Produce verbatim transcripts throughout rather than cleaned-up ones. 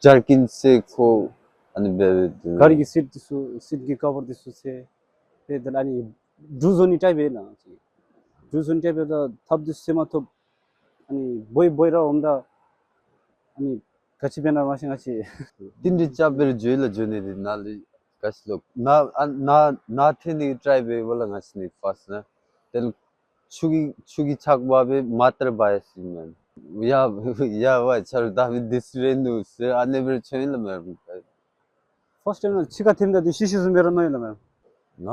ཇར་ཀིན་ཟེར་ཁོ་ཨ་ནི་འབད་འབད་དེ་གཱ་རི་གི་སིཊ་འདི་ཚུ་སིཊ་གི་ཀ་བར་འདི་ཚུ་བསལ། དེ་དེ་ལས་ཨ་ནི་འབྲུག་བཟོ་ནི་ཊའིཔ་ཨིན་ལགས། འབྲུག་བཟོ་ནི་ཊའིཔ་ད་ཐགཔ་འདི་ཚུ་བསལ་མ་ཐོབ། ཨ་ནི་བོའི་བོའི་ར་འོངམ་ད་ཨ་ནི་ག་ཅི་འབད་ན་མ་ཤེས་ང་བཅས། ཏིང་འབྲུ་རྐྱབ་སྦེ་འགྱོ་ཡི་ལགས། འགྱོ་ནི་འདི་ནཱ་ལས་ག་ཅི་ལོ་ནཱ་ཨ་ནཱ་ནཱ་ཐོན་ནི་ཊའིཔ་འབདཝ་ལས་ང་བཅས་ནི་ཕརསཊ་ནཱ་དེ་ལས་ཆུ་གི་ཆུ་གི་ཆག་པ་སྦེ་མ་ཏར་བ་ཡི་ཟེར་མས། ཡ་ཡ་ཝའི་ཆ་རོགས་ད་འབད་དེ་ཚུ་རེ་ནུག་ཟེར་ཨ་ནི་སྦེ་ར་འགྱོ་ཡི་ལགས་མས། ཕརསཊ་ཊའིམ་ནཱ་ཕྱི་ཁར་ཐོནམ་ད་འདི་ཤི་ཤི་བཟུམ་སྦེ་ར་མནོ་ཡི་ལགས་མས། ང་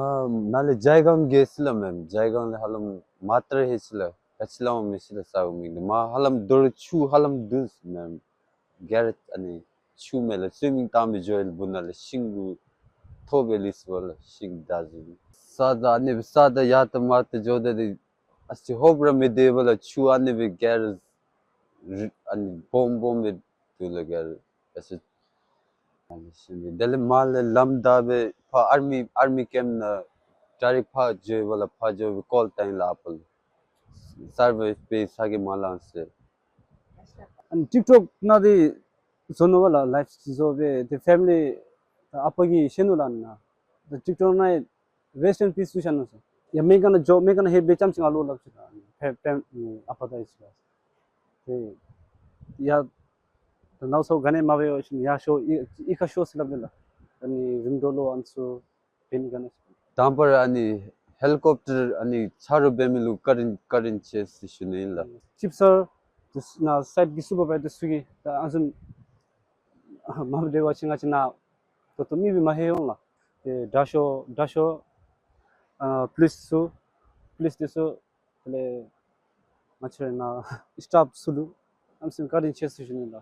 ནཱ་ལས་ཇའི་སྒང་འགྱོ་ཡི་ལགས་མས། ཇའི་སྒང་ལས་ཧ་ལམ་མ་ཏར་ལྷོད་ཅི་ལགས། ག་ཅི་སླབ་མི་ཤེས་ལགས་ས་གི་མིང་འདི། མར་ཧ་ལམ་རྡོ་རུ་ཆུ་ཧ་ལམ་འདུག་ཟེར་མས། ག་ར་ཨ་ནི་ཆུ་མེད་ལགས། སུའི་མིང་བཏང་སྦེ་འགྱོ་ཡི་ལགས། སྦུག་ནང་ལས་ཤིང་གུ་ཐོག་སྦེ་ལུས་སོ་ལགས། ཤིང་འདྲ་བཟུམ་ས་ད་ཨ་ནི་སྦེ་ས་ད་ཡར་ད་མར་ད་འགྱོཝ་ད་འདི་ཨ་ཙི་ཧོབ་ར་མི་བདེ་བས་ལགས། ཆུ་ཨ་ནི་སྦེ་ག་ར་རི་ཨ་ནི་སྦོམ་སྦོམ་སྦེ་འདུག་ལགས་ག་ར། ཨ་ཙི་ཨ་ནི་ཤིང་འདི་དེ་ལས་མར་ལས་ལམ་བདའ་སྦེ་ཕར་ཨར་མི་ཨར་མི་ཀེམཔ་ནང་ཌའི་རེཀཊ་ཕར་འགྱོ་བས་ལགས། ཕར་འགྱོ་སྦེ་ཀོལ་བཏང་ཡི་ལགས་ཨ་པ་ལུ། སར་བའིབ་འབད་ས་གིས་མ་ལང་ཟེར། ཨ་ནི་ཊིཀ་ཊོཀ་ནང་འདི་བཟོ་ནུག་པ་ལགས། ལའིབ་བཟོ་སྦེ་ཏེ་ཕེ་མི་ལི་ཨ་པ་གིས་ཤེས་ནུག་ལགས་ནཱ། ད་ཊིཀ་ཊོཀ་ནང་རེསཊ་ཨིན་པིསི་ཞུ་བཞག་ནུག་ཟེར། ཡར་སྨན་ཁང་ནང་འགྱོ་སྨན་ཁང་ནང་ལྷོད་སྦེ་རྐྱངམ་ཅིག་ང་ལུ་སླབ་ཅི་ལགས། ཕེ་ཕེ་ཨ་པ་ད་ཨིན་ཟེར། ཏེ་ཡ་ད་ནཝ་ཚཝ་ག་ནི་མ་འབད་བ་ཅིན་ཡར་ཤོག་གཡུས་ཁར་ཤོག་ཟེར་སླབ་ནི་ལགས། ཨ་ནི་རིམ་གྲོ་ལུ་ཨ་ནི་ཚུ་འབད་ནི་ག་ནི་ཟེར། དང་པ་ར་ཨ་ནི་ཧེ་ལི་ཀོབ་ཊར་ཨ་ནི་ཆ་རོགས་འབད་མི་ལུ་བཀའ་དྲིན་བཀའ་དྲིན་ཆེ་ཟེར་ཞུ་ནི་ཨིན་ལགས། ཅིཕ་སར་ནཱ་སའིཊ་གི་སུ་པར་བའི་ཛར་ཚུ་གིས་ད་ཨ་ནི་ཚུ་མ་འབད་བ་ཅིན་ང་བཅས་ནཱ་ད་ལྟོ་མི་སྦེ་མ་ལྷོད་འོང་ལགས། ཏེ་དྲག་ཤོས་དྲག་ཤོས་ཨ་པོ་ལིསི་ཚུ་པོ་ལིསི་འདི་ཚུ་དེ་ལས་ང་བཅས་ར་ནཱ་སི་ཊཕ་ཚུ་ལུ་ཨ་ནི་ཚུ་བཀའ་དྲིན་ཆེ་ཟེར་ཞུ་ནི་ལགས།